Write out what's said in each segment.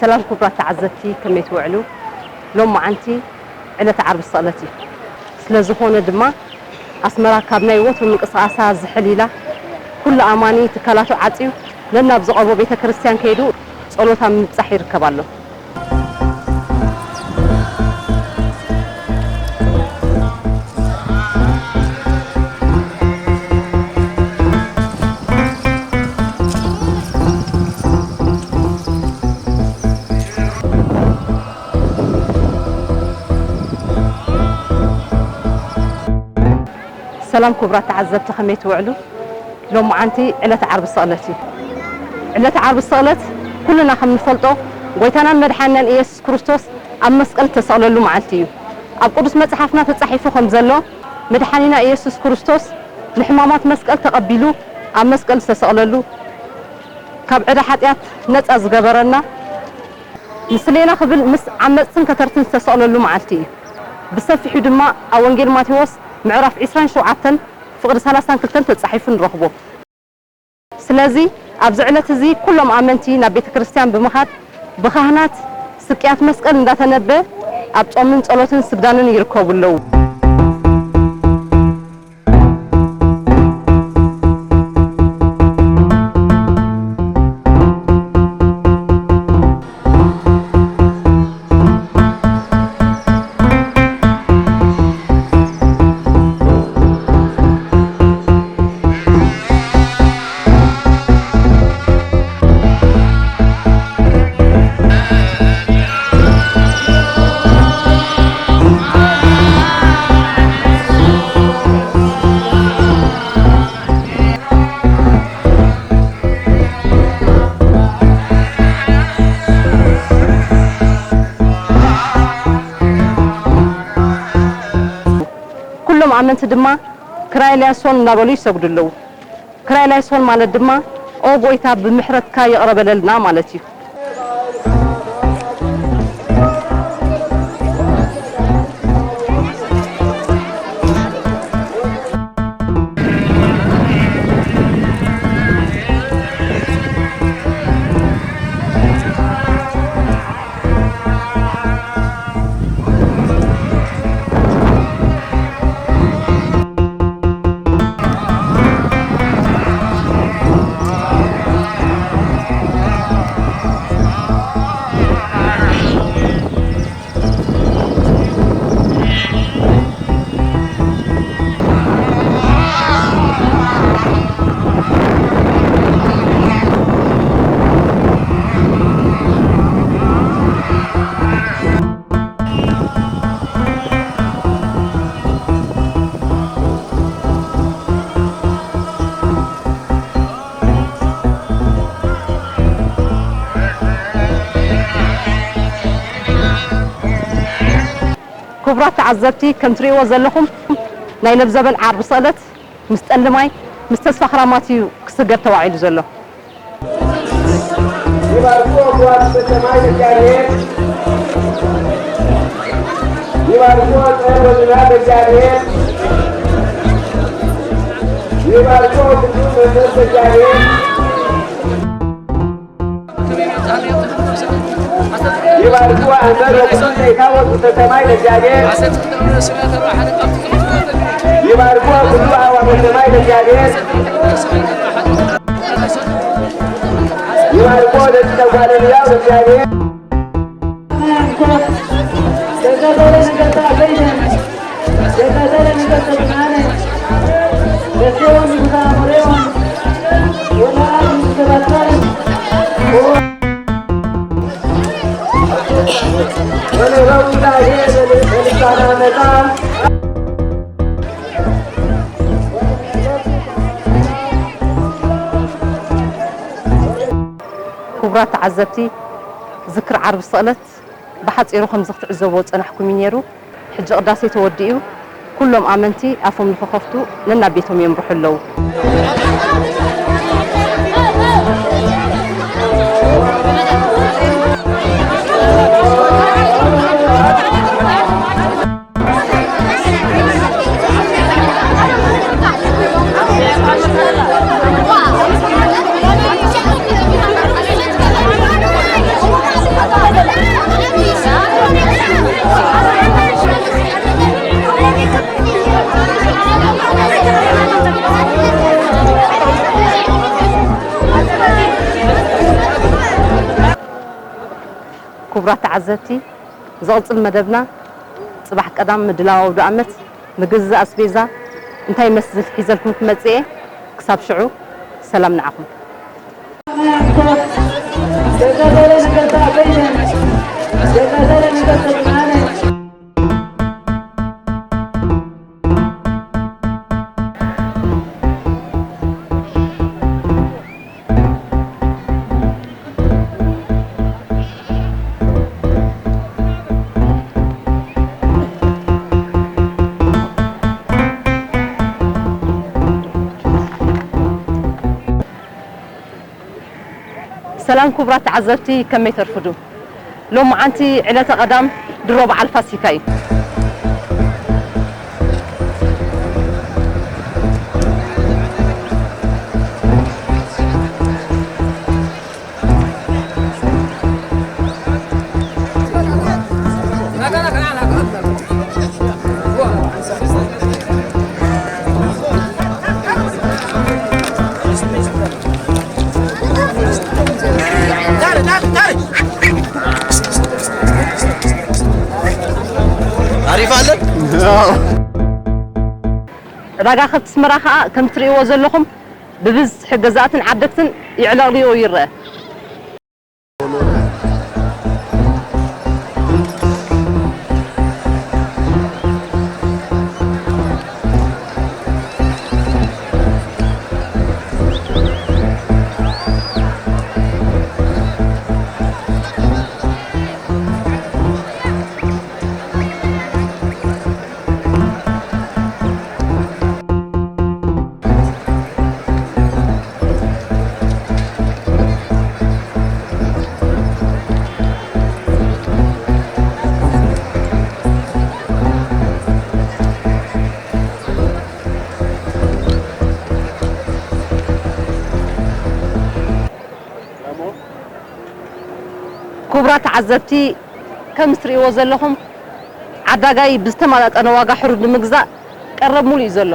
ሰላም ክቡራት ተዓዘብቲ፣ ከመይ ትውዕሉ? ሎማዓንቲ ዕለተ ዓርቢ ስቕለት እዩ። ስለ ዝኾነ ድማ ኣስመራ ካብ ናይ ወትሩ ምንቅስቓሳ ዝሕል ኢላ፣ ኩሉ ኣማኒ ትካላቱ ዓጽዩ ነናብ ዝቐርቦ ቤተ ክርስቲያን ከይዱ ጸሎት ኣብ ምብጻሕ ይርከብ ኣሎ። ሰላም ክቡራት ተዓዘብቲ፣ ከመይ ትውዕሉ? ሎማዓንቲ ዕለተ ዓርቢ ስቕለት እዩ። ዕለተ ዓርቢ ስቕለት ኩልና ከም ንፈልጦ ጎይታናን መድሓኒናን ኢየሱስ ክርስቶስ ኣብ መስቀል እተሰቕለሉ መዓልቲ እዩ። ኣብ ቅዱስ መጽሓፍና ተጻሒፉ ከም ዘሎ መድሓኒና ኢየሱስ ክርስቶስ ንሕማማት መስቀል ተቐቢሉ ኣብ መስቀል ዝተሰቕለሉ ካብ ዕዳ ሓጢኣት ነጻ ዝገበረና ንስሌና ክብል ምስ ዓመጽትን ከተርትን ዝተሰቕለሉ መዓልቲ እዩ። ብሰፊሑ ድማ ኣብ ወንጌል ማቴዎስ ምዕራፍ ዕስራን ሸውዓተን ፍቕዲ ሰላሳን ክልተን ተጻሒፉ ንረኽቦ። ስለዚ ኣብዚ ዕለት እዚ ኩሎም ኣመንቲ ናብ ቤተ ክርስቲያን ብምኻድ ብካህናት ስቅያት መስቀል እንዳተነበ ኣብ ጾምን ጸሎትን ስግዳንን ይርከቡ ኣለዉ። ኩሎም ኣመንቲ ድማ ክራይ ላይሶን እናበሉ ይሰግዱ ኣለዉ። ክራይ ላይሶን ማለት ድማ ኦ ጎይታ ብምሕረትካ ይቕረ በለልና ማለት እዩ። ክቡራት ተዓዘብቲ፣ ከም ትርእይዎ ዘለኹም ናይ ለብዘበን ዓርቢ ስቕለት ምስ ጠሊ ማይ ምስ ተስፋ ክራማት እዩ ክስገድ ተባዒሉ ዘሎ። ይባርኮ ኣቦዋት በሰማይ እግዚኣብሔር፣ ይባርኮ ጸር ወዝናብ እግዚኣብሔር፣ ይባርኮ ቅዱስ መንፈስ እግዚኣብሔር። ይባርኮ ኣንበር ወቅዱስ ዘይታወቅ ውስተ ሰማይ ለእግዚአብሔር። ይባርኮ ኩሉ ኣዕዋፈ ሰማይ ለእግዚአብሔር። ይባርኮ ደቂ ተጓለ ሕያው ለእግዚአብሔር። ክቡራት ተዓዘብቲ፣ ዝክር ዓርቢ ስቕለት ብሓጺሩ ከምዚ ክትዕዘብዎ ዝጸናሕኩም እዩ ነይሩ። ሕጂ ቅዳሴ ተወዲኡ፣ ኩሎም ኣመንቲ ኣፎም ንኽኸፍቱ ነናብ ቤቶም የምርሑ ኣለዉ። ክቡራት ተዓዘብቲ፣ ዝቕጽል መደብና ጽባሕ ቀዳም ምድላው ኣውደ ኣመት፣ ምግዝእ ኣስቤዛ እንታይ ይመስል ሒዘልኩም ክመጽእ እየ። ክሳብ ሽዑ ሰላም ንዓኹም። ሰላም ክቡራት ተዓዘብቲ፣ ከመይ ተርፍዱ? ሎማዓንቲ ዕለተ ቀዳም ድሮ በዓል ፋሲካ እዩ። ኣሪፍ ኣለ። ዕዳጋ ከብቲ ኣስመራ ከኣ ከም ትርእይዎ ዘለኹም ብብዝሒ ገዛእትን ዓደግትን ይዕለቕልዎ ይረአ። ክቡራት ተዓዘብቲ፣ ከም እትርእይዎ ዘለኹም፣ ዓዳጋይ ብዝተመጣጠነ ዋጋ ሕሩድ ንምግዛእ ቀረብ ሙሉ እዩ ዘሎ።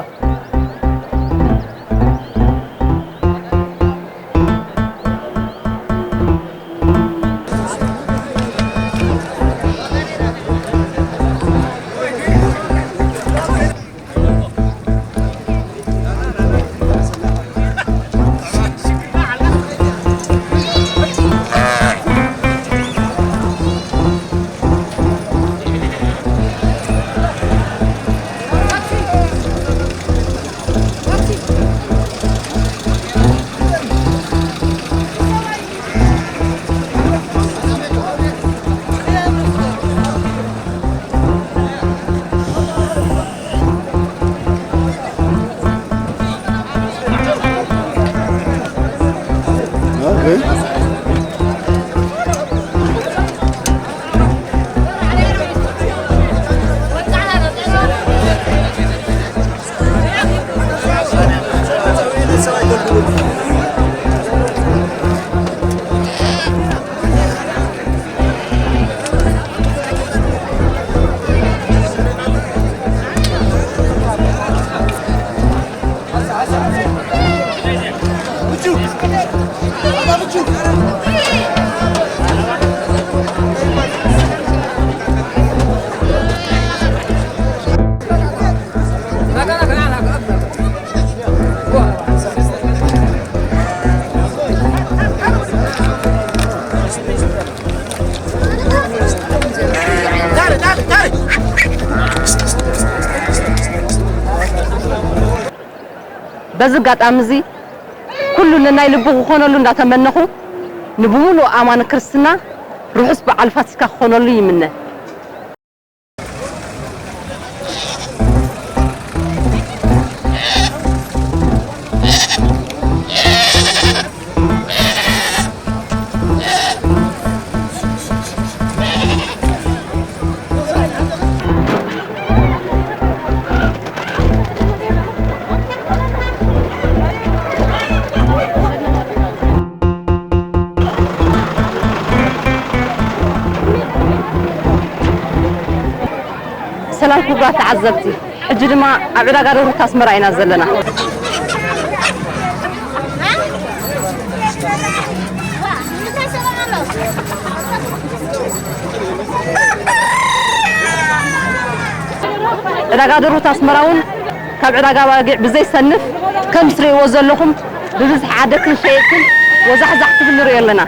በዚ ኣጋጣሚ እዚ ኩሉ ነናይ ልቡ ክኾነሉ እንዳተመነኹ፣ ንብሙሉእ ኣማኒ ክርስትና ርሑስ በዓል ፋሲካ ክኾነሉ ይምነ። ሰላም ክቡራት ተዓዘብቲ፣ ሕጂ ድማ ኣብ ዕዳጋ ደርሁት ኣስመራ ኢና ዘለና። ዕዳጋ ደርሁት ኣስመራ እውን ካብ ዕዳጋ ኣባጊዕ ብዘይሰንፍ፣ ከም ትርእይዎ ዘለኹም ብብዝሒ ዓደግትን ሸየጥትን ወዛሕዛሕ ክብል ንርእዮ ኣለና።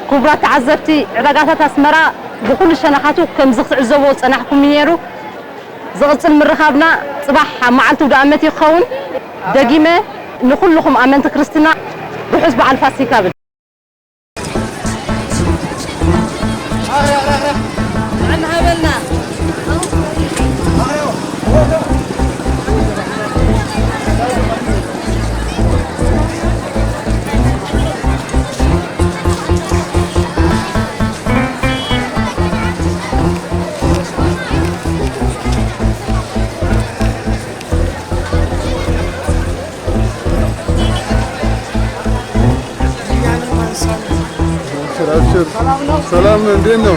ክቡራት ተዓዘብቲ፣ ዕዳጋታት ኣስመራ ብኹሉ ሸነኻቱ ከምዚ ክትዕዘብዎ ዝጸናሕኩም እዩ ነይሩ። ዝቕጽል ምርኻብና ጽባሕ ኣብ መዓልቲ ውድኣመት እዩ ክኸውን። ደጊመ ንኹልኹም ኣመንቲ ክርስትና ርሑስ በዓል ፋሲካ እብል። ሰላም፣ እንዴት ነው?